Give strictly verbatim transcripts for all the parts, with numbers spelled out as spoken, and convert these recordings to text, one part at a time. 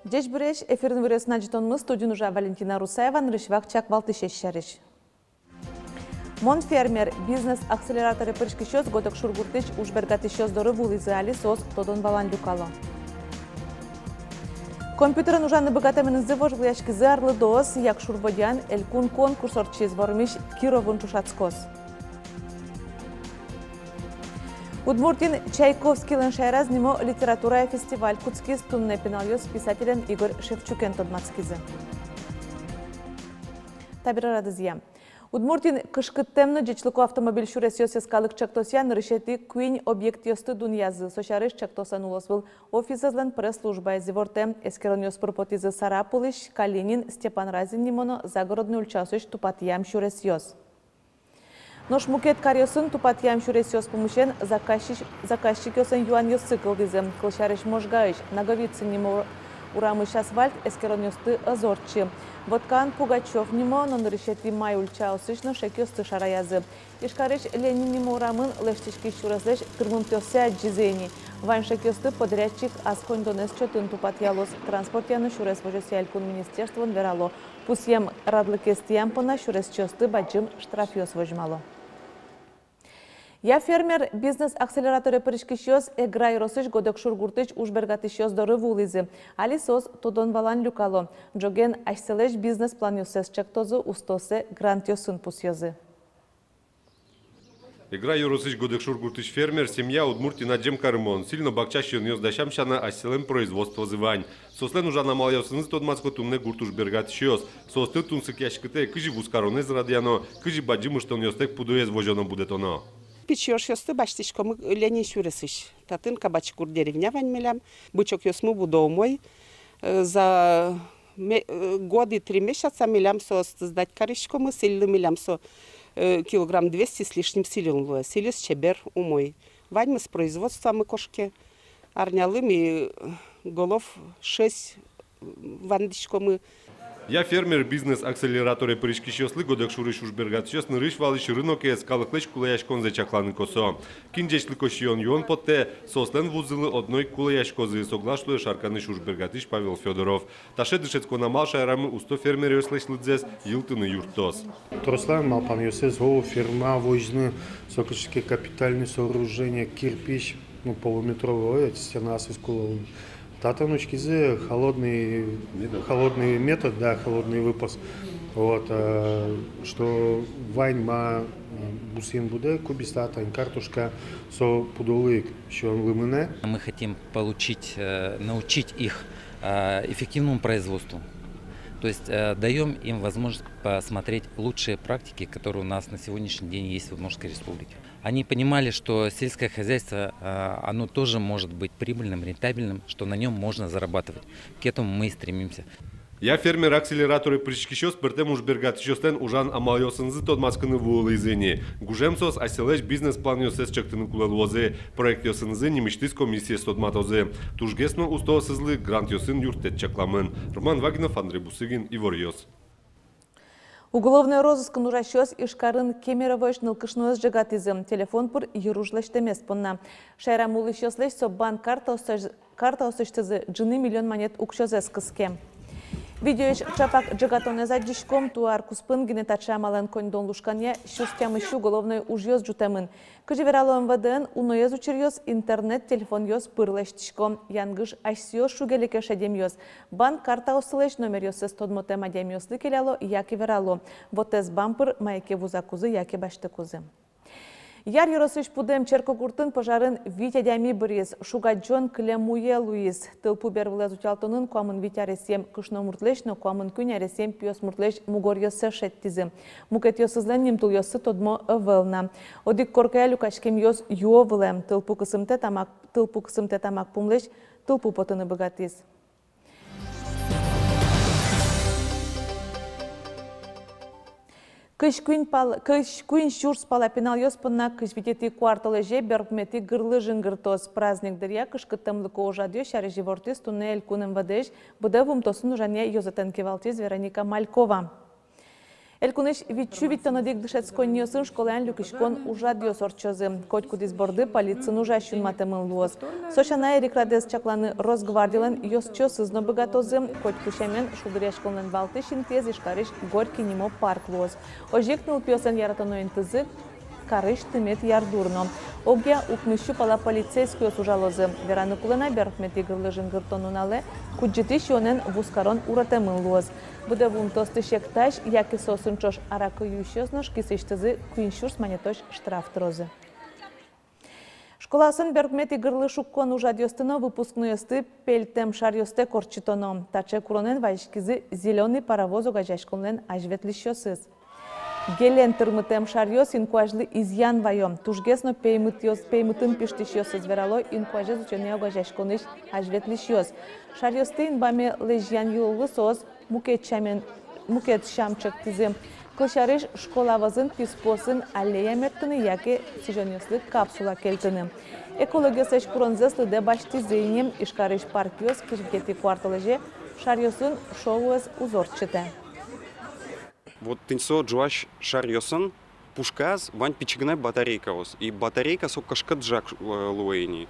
Ӟечбуресь! Эфирын «Иворъёс» но ӝытонмы, студиын ужа Валентина Русаева. Нырысь вакчияк валтӥсез сярысь. «Мон фермер» бизнес-акселераторе пыриськисьёс Годекшур гуртысь ужбергатӥсьёс доры вуылӥзы, али соос тодон-валан люкало. Компьютерен ужаны быгатэменызы вожвылъяськизы арлыдоос. Якшур-Бӧдьяын элькун конкурс ортчиз, вормись Кировын ӵошатскоз. Удмуртиын Чайковскийлэн шаераз нимо литературая фестиваль кутскиз, туннэ пиналъёс писателен Игорь Шевчукен тодматскизы. Табере радызъя. Удмуртиын «Кышкыттэм но ӟечлыко автомобиль сюресъёс» йӧскалык ӵектосъя нырысетӥ куинь объектъёсты дунъязы. Со сярысь ӵектослэн улосвыл офисэзлэн пресс-службаез ивортэ. Эскеронъёс пыр потӥзы Сарапулысь, Калинин, Степан Разин нимо но Загородной ульчаосысь тупатъям сюресъёс. Нош мукет каръёсын тупатъям сюресъёс пумысен заказчи-, заказчикъёслэн юанъёссы кылдӥзы. Кылсярысь, Можгаысь Наговицын нимо урамысь асфальт эскеронъёсты ӧз ортчы. Воткаын Пугачёв нимо но нырысетӥ Май ульчаосысь но шекъёсты шараязы. Ижкарысь Ленин нимо урамын лэсьтӥськись сюреслэсь тырмымтэоссы адӟизы ини. Вань шекъёсты подрядчик ас коньдонэз чотын тупатъялоз. Транспортъя но сюрес возёсъя элькун министерствоын верало: пусъем радлыкез тӥям понна сюресчиосты бадӟым штрафъёс возьмало. «Я фермер» бизнес-акселераторе пыриськисьёс Эгра ёросысь Годекшур гуртысь ужбергатӥсьёс доры вуылӥзы. Али соос тодон-валан люкало. Ӝоген асьсэлэсь бизнес-планъёссэс ӵектозы, устооссэ грантъёсын пусъёзы. Эгра ёросысь Годекшур гуртысь фермер семья Удмуртиын адӟем карымон. Сӥль но бакча сиёнъёс дасям сяна, асьсэлэн производствозы вань. Соослэн ужан амалъёсынызы тодматско туннэ гурт ужбергатӥсьёс. Соосты тунсыкъяськытэ, кызьы вузкаронэз радъяно, кызьы бадӟым ыштонъёстэк пудоез возёно-будэтоно. Пичи ошъёсты басьтӥськомы Ленин сюресысь. Татын Кабачкур деревня вань милям. Бычокъёсмы будо умой. Э, за ме-, э, год и три месяца милям соосты сдать кариськомы. Сӥльлы милям со, э, килограмм двести с лишним сӥльын луэ. Сӥлез чебер, умой. Ваньмыз производствамы кошке. Арнялы ми, э, голов шесть, э, вандӥськомы. «Я фермер» бизнес-акселераторе пыриськисьёслы Годекшурысь ужбергатӥсьёс нырысь валысь рынокез, калыклэсь кулэяськонзэ чакланы косо. Кин ӟечлыко сиён-юон поттэ, соослэн вузылы одно ик кулэяськозы, соглаш луэ Шарканысь ужбергатӥсь Павел Фёдоров. Таӵе дышетскон амал шаерамы усто фермеръёслэсь лыдзэс йылтыны юрттоз. Трос луэ малпанъёсыз: о, ферма возьыны, со кыӵе ке капитальный сооружение, кирпич, ну, полуметровый, ой, стена асьсэ кулэ луэ. Татын учкизы холодный, холодный метод, да, холодный выпас. Вот, э, что вань ма, э, бусыын будэ, кубиста, тань, картошка, со пудолы ик сиёнлы мынэ. Мы хотим получить, э, научить их, э, эффективному производству. То есть, э, даём им возможность посмотреть лучшие практики, которые у нас на сегодняшний день есть в Удмуртской Республике. Они понимали, что сельское хозяйство, э, оно тоже может быть прибыльным, рентабельным, что на нём можно зарабатывать. К этому мы и стремимся. «Я фермер» акселераторе пыриськисьёс пӧртэм ужбергатӥсьёслэн ужан амалъёсынызы тодматскыны вуылӥзы ини. Гужем соос асьсэлэсь бизнес-планъёссэс чектыны кулэ луозы. Проектъёсынызы нимысьтыз комиссиез тодматозы. Тужгес но устоосызлы грантъёсын юрттэт чакламын. Роман Вагинов, Андрей Бусыгин, «Иворъёс». Уголовной розыскын ужасьёс Ижкарын Кемеровоысь нылкышноез ӝегатӥзы телефон пыр йыруж лэсьтэмез понна. Шаерамы улӥсьёслэсь со банк картаосысь-, картаосысьтызы ӝыны миллион манет уксёзэс кыске. Видеоысь ӵапак ӝегатонэз адӟиськом. Туэ ар куспын гинэ таӵе амалэн коньдон лушканъя сюрс тямыссю уголовной ужъёс ӝутэмын. Кызьы верало МВД-ын, уноез учыръёс интернет-телефонъёс пыр лэсьтӥсько. Янгыш асьсэос шуге-леке шедемъёс. Банк картаоссылэсь номеръёссэс тодмотэм адямиослы келяло яке верало: вотэс бам пыр мае ке вузакузы яке басьтыкузы. Яр ёросысь Пудэм Черкогуртын пожарын вить адями быриз. Шуг-адӟон кылем уе луиз. Тылпу бервылэз утялтонын куамын вить аресъем кышномуртлэсь но куамын куинь аресъем пиосмуртлэсь мугоръёссэ шедьтӥзы. Мукетъёсызлэн нимтулъёссы тодмо ӧвӧл на. Одӥг коркае люкаськемъёс юо вылэм. Тылпу кысымтэ тамак, тылпу кысымтэ тамак пумлэсь тылпу потыны быгатӥз. Кызь куинь пал-, кызь куинь сюрс пала пиналъёс понна кызь витетӥ куартолэзе берпуметӥ гырлы жингыртоз. Праздник дыръя кышкыттэмлыко ужрадъёс сярысь ивортӥз туннэ элькун МВД-ысь быдэ вуымтэосын ужанъя ёзэтэн кивалтӥсь Вероника Малькова. Элькунысь витьсю витьтон одӥг дышетсконниосын школаен люкиськон ужрадъёс ортчозы. Котькудӥз борды полициын ужась юнматэмын луоз. Со сяна, эрикрадэз чакланы Росгвардилэн ёзчиосыз но быгатозы. Котьку сямен, шулдыръяськонлэн валтӥсь интыез Ижкарысь Горький нимо парк луоз. Озьы ик нылпиослэн яратоно интызы карысь тымет ярдур но. Огъя укмыссю пала полицейскойёс ужалозы. Вераны кулэ на, берпуметӥ гырлы жингыртон нуналэ кудӟытӥсь юонэн вузкарон уратэмын луоз. Быдэ вуымтэосты сектась яке соосын ӵош араку юисьёс нош кисысьтызы куинь сюрс манетозь штраф тырозы. Школаосын берпуметӥ гырлы шуккон ужрадъёсты но выпускнойёсты пельтэм шаръёстэк ортчытоно. Таӵе куронэн вазиськизы «Зелёный паровоз» огазеяськонлэн азьветлӥсьёсыз. Гелен тырмытэм шаръёс инкуазьлы изъян ваё. Тужгес но пеймытъёс, пеймытын пиштӥсьёсыз, верало инкуазез утёнъя огазеяськонысь азьветлӥсьёс. Шаръёсты инбаме лэзьян йылолы соос мукет сямен, мукет сям чектӥзы. Кылсярысь, школа вӧзын писпуосын аллея мерттыны яке сӥзёнъёслы капсула кельтыны. Экологъёслэсь куронзэс лыдэ басьтӥзы ини. Ижкарысь паркъёс кызь витетӥ куартолэзе шаръёсын шоуэз уз ортчытэ. Вот тӥни со ӝуась шаръёсын пушказ вань пичи гинэ батарейкаос. И батарейка со кышкыт ӝак, э, луэ ини.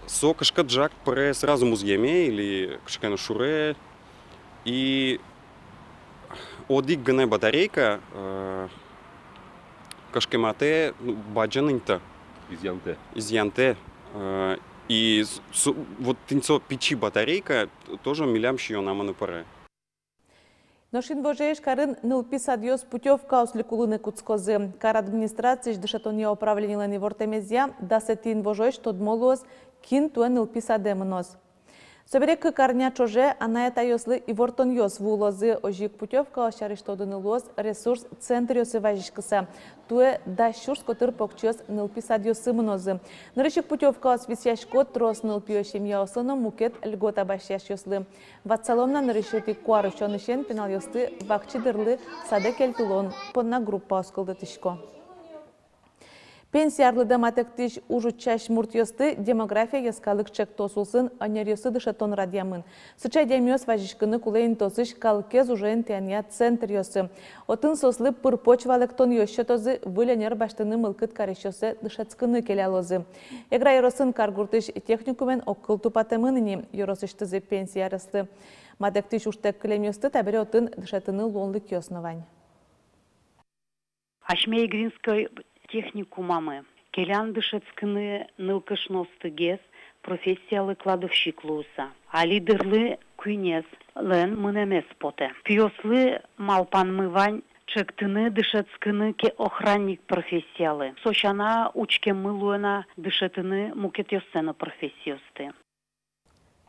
Со кышкыт ӝак пыре сразу музъеме или кыӵе ке но шуре. И одӥг гинэ батарейка, э, кышкематэ, ну, бадӟым инты. Изъянтэ. Изъянтэ. Э, и с-, с-, вот тӥни со пичи батарейка тоже милям сиёнамы но пыре. Нош инвожое Ижкарын нылпи садъёс путёвкаос люкылыны кутскозы. Кар администрациысь дышетонъя управленилэн ивортэмезъя, дасэтӥ инвожоысь тодмо луоз, кин туэ нылпи садэ мыноз. Собере кык арня ӵоже анай-атайёслы ивортонъёс вуылозы. Озьы ик путёвкаос сярысь тодыны луоз ресурс центръёсы вазиськыса. Туэ дас сюрс котыр покчиос нылпи садъёсы мынозы. Нырысь ик путёвкаос висъясько трос нылпиё семьяослы но мукет льгота басьясьёслы. Ватсалом на, нырысетӥ куарусёнысен пиналъёсты вакчи дырлы садэ кельтылон понна группаос кылдытӥсько. Пенсия арлыдэ матэктӥсь уж утчась муртъёсты «Демография» йӧскалык чектос улсын ӧнеръёсы дышетон радъямын. Сыӵе адямиос вазиськыны кулэ интыосысь калыкез уже интыянъя центръёсы. Отын соослы пыр-поч валэктонъёс сётозы, выль ӧнер басьтыны мылкыд карисьёссэ дышетскыны келялозы. Эгра ёросын Каргуртысь техникумен огкыл тупатэмын ини. Ёросысьтызы пенсия ареслы матэктӥсь ужтэк кылемъёсты табере отын дышетыны луонлыкъёс но вань. Асьме Игринской техникумамы келян дышетскыны нылкышноостыгес профессиялы кладовщик луыса. Али дырлы куинезлэн мынэмез потэ. Пиослы малпанмы вань чектыны дышетскыны ке охранник профессиялы. Со сяна учкеммы луэ на дышетыны мукетъёссэ но профессиосты.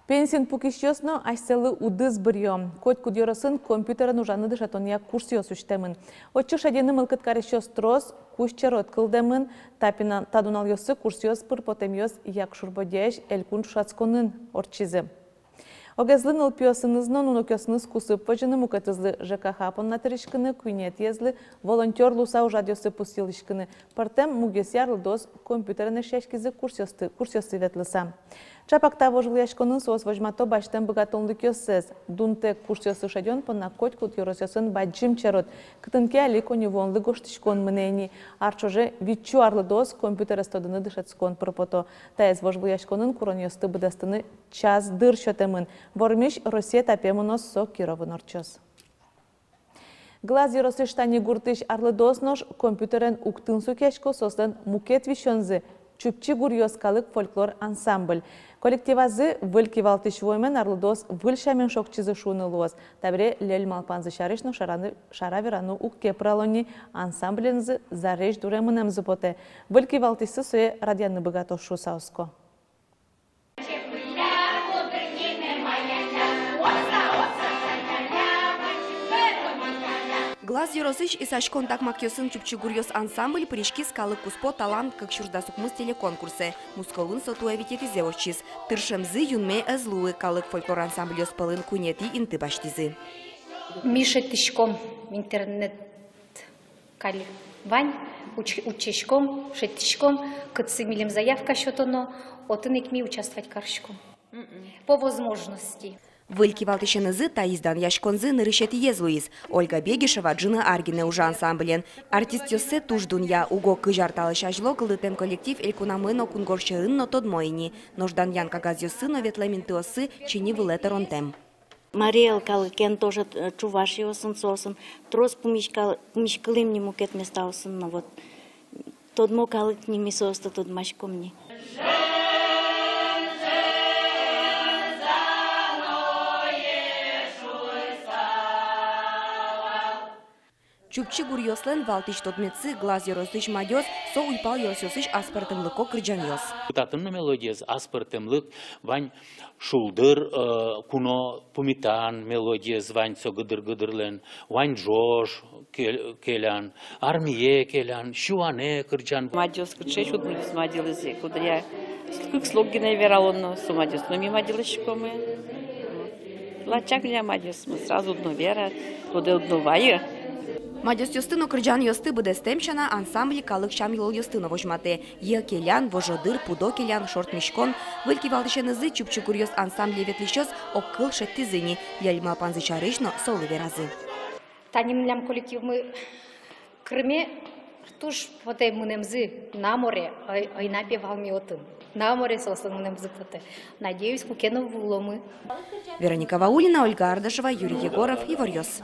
Пенсиын пукисьёс но асьсэлы удыс быръё. Котькуд ёросын компьютерен ужаны дышетонъя курсъёс усьтэмын. Отчы шедьыны мылкыд карисьёс трос, кузь черод кылдэмын. Та пина-, та нуналъёсы курсъёс пыр потэмъёс Якшур-Бӧдьяысь элькун ӵошатсконын ортчизы. Огезлы нылпиосыныз но нунокъёсыныз кусып возьыны, мукетызлы ЖКХ понна тыриськыны, куинетӥезлы волонтёр луыса ужрадъёсы пусйылӥськыны. Пӧртэм мугъёсъя арлыдоос компьютерен эшъяськизы курсъёсты, курсъёсы ветлыса. Ӵапак та вожвылъяськонын соос возьмато басьтэм быгатонлыкъёссэс. Дунтэк курсъёсы шедён понна котькуд ёросъёсын бадӟым черод. Кытын ке али коньывуонлы гожтӥськон мынэ ини. Ар ӵоже витьсю арлыдоос компьютерез тодыны дышетскон пыр пото. Таиз вожвылъяськонын куронъёсты быдэстыны час дыр сётэмын. Вормись Россия этапе мыноз, со Кировын ортчоз. Глаз ёросысь Тани гуртысь арлыдоос нош компьютерен уг тын сукъясько. Соослэн мукет висёнзы — Чупчи гуръёс калык фольклор ансамбль. Коллективазы выль кивалтӥсь вуэмен арлыдоос выль сямен шокчизы шуыны луоз. Табере льӧль малпанзы сярысь но шараны, шара вераны уг ке пырало ни, ансамбленызы зарезь дуре мынэмзы потэ. Выль кивалтӥсьсы сое радъяны быгатоз шуыса оско. Глаз ёросысь Исаськон такмакъёсын «Чупчи гуръёс» ансамбль пыриськиз калык куспо «Талант кык сюрс дас укмыс» телеконкурсэ. Мускоын со туэ витетӥзэ ортчиз. Тыршемзы юнме ӧз луы, калык фольклор ансамбльёс пӧлын куинетӥ инты басьтӥзы. Ми шедьтӥськом интернет Каллен вань, уч-, учкиськом, шедьтӥськом, кытсы милем заявка сётоно, отын ик ми участвовать кариськом. По возможности. Выль кивалтӥсенызы таиз данъяськонзы нырысетӥез луиз. Ольга Бегишева «Ӝыны-ар гинэ» ужа ансамблен. Артистъёссэ туж дунъя, уго кызь ар талэсь азьло кылдытэм коллектив элькунамы но кунгожчеын но тодмо ини. Нош данъян кагазъёссы но ветлэм интыоссы чиньы вылэ тыронтэм. Марий Эл калыкен тоже, э, чувашъёсын, соосын трос пумиськал-, пумиськылӥм ни мукет местаосын но, вот, тодмо калык ни, ми соосты тодмаськом ни. Чупчи гуръёслэн валтӥсь тодметсы — Глаз ёросысь мадёс, со уйпал ёросъёсысь аспӧртэмлыко кырӟанъёс. Татын но мелодиез аспӧртэмлык вань, шулдыр, э, куно пумитан мелодиез вань, со гыдыр-гыдырлэн, вань ӝож ке-, келян, армие келян, сюанэ кырӟан. Мадёс кыӵе чудмыльысь мадьылӥзы, куддыръя кык слог гинэ вералоно, со мадёс но ми мадьылӥськомы. Лачак милям мадёсмы, сразу одно вера, тодэ одно вайы. Мадёсъёсты но кырӟанъёсты быдэстэм сяна, ансамбль калык сям-йылолъёсты но возьматэ. Йӧ келян, вожодыр, пудо келян, шорт миськон. Выль кивалтӥсенызы Чупчи гуръёс ансамбле ветлӥсьёс огкыл шедьтӥзы ни, ляльмалпанзы сярысь но солы веразы. Тани милям коллективмы Крыме туж потэ мынэмзы, на море, ой-, ойна пе вал ми отын. На море соослэн мынэмзы потэ. Надеюсь, куке но вуыломы. Вероника Ваулина, Ольга Ардашева, Юрий Егоров, «Иворъёс».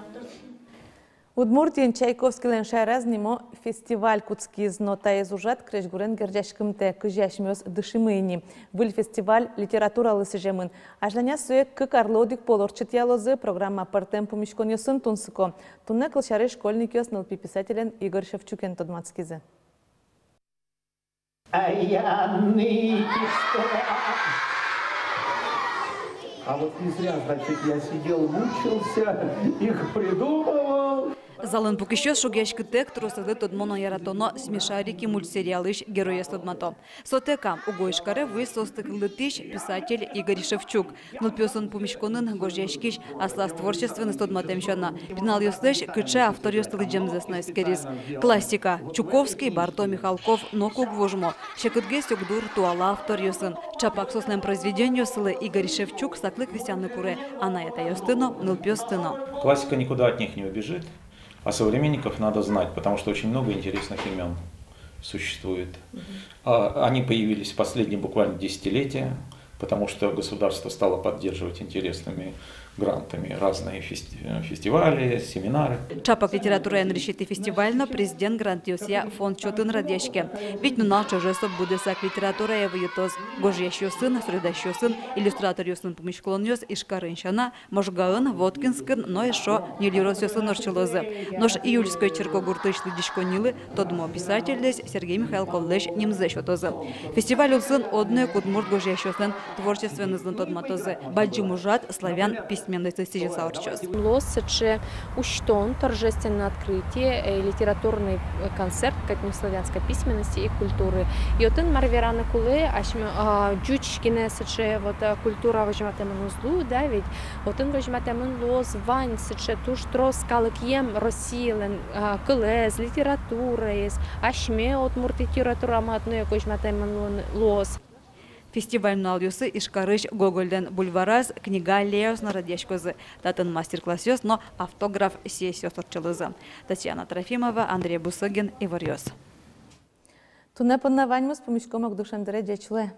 Удмуртиын Чайковскийлэн шаераз нимо фестиваль кутскиз, но таиз ужрад крезьгурен герӟаськымтэ, кызьы асьмеос дышимы ини. Выль фестиваль литературалы сӥземын. Азьланяз сое кык арлы одӥг пол ортчытъялозы, программа пӧртэм пумиськонъёсын тунсыко. Туннэ, кылсярысь, школьникъёс нылпи писателен Игорь Шевчукен тодматскизы. А я нытӥсько. А вот не зря, значит, я сидел, мучился, их придумывал. Залын пукисьёс шугъяськытэк тросэзлы тодмо но яратоно «Смешарики» мультсериалысь героез тодмато. Со тэк ам, уго Ижкаре вуиз соосты кылдытӥсь, писатель Игорь Шевчук. Нылпиосын пумиськонын гожъяськись аслаз творчествоеныз тодматэм сяна, пиналъёслэсь кыӵе авторъёсты лыдӟемзэс но эскериз. Классика: Чуковский, Барто, Михалков, ноку уг вожмо. Секытгес югдур туала авторъёсын. Чапак соослэн произведениоссылы Игорь Шевчук саклык висъяны куре анай-атайёсты но, нылпиосты но. Классика никуда от них не убежит, а современников надо знать, потому что очень много интересных имён существует. А, они появились в последние буквально десятилетия, потому что государство стало поддерживать интересными грантами разные фести-, фестивали, семинары. Чапак литератураен нырысетӥ фестиваль но президент грантъёсъя фонд чотын радъяське. Вить нунал ӵоже со быдэсак литературае выйытоз. Гожъясьёсын, суредасьёсын, иллюстраторъёсын пумиськылонъёс Ижкарын сяна, Можгаын, Воткинскын но эшшо ньыль ёросъёсын ортчылозы. Нош Июльской черкогуртысь лыдӟиськоннилы тодмо писательлэсь Сергей Михалковлэсь нимзэ сётозы. Фестиваль улсын одно ик удмурт гожъясьёслэн творчествоенызы но тодматозы. Бадӟым ужрад славян письменностьлы сӥзьыса ортчоз. Луоз сыӵе усьтон, торжественное открытие, э, литературный, э, концерт ко Дню славянской письменности и культуры. И отын, мар вераны кулэ, асьме, а, ӟуч гинэ сыӵе вот, а, культура возьматэмын уз луы, да, ведь отын возьматэмын луоз вань сыӵе туж трос калыкъем Россилэн, а, кылэз, литератураез, асьме удмурт литературамы но ик возьматэмын луын-, луоз. Фестиваль нуналъёсы Ижкарысь Гогольлэн бульвараз, книга аллеяос но радъяськозы. Татын мастер-классъёс но автограф сессиос ортчылозы. Татьяна Трофимова, Андрей Бусыгин, «Иворъёс». Туннэ понна ваньмыз, пумиськом ог дышем дыре, ӟеч луэ.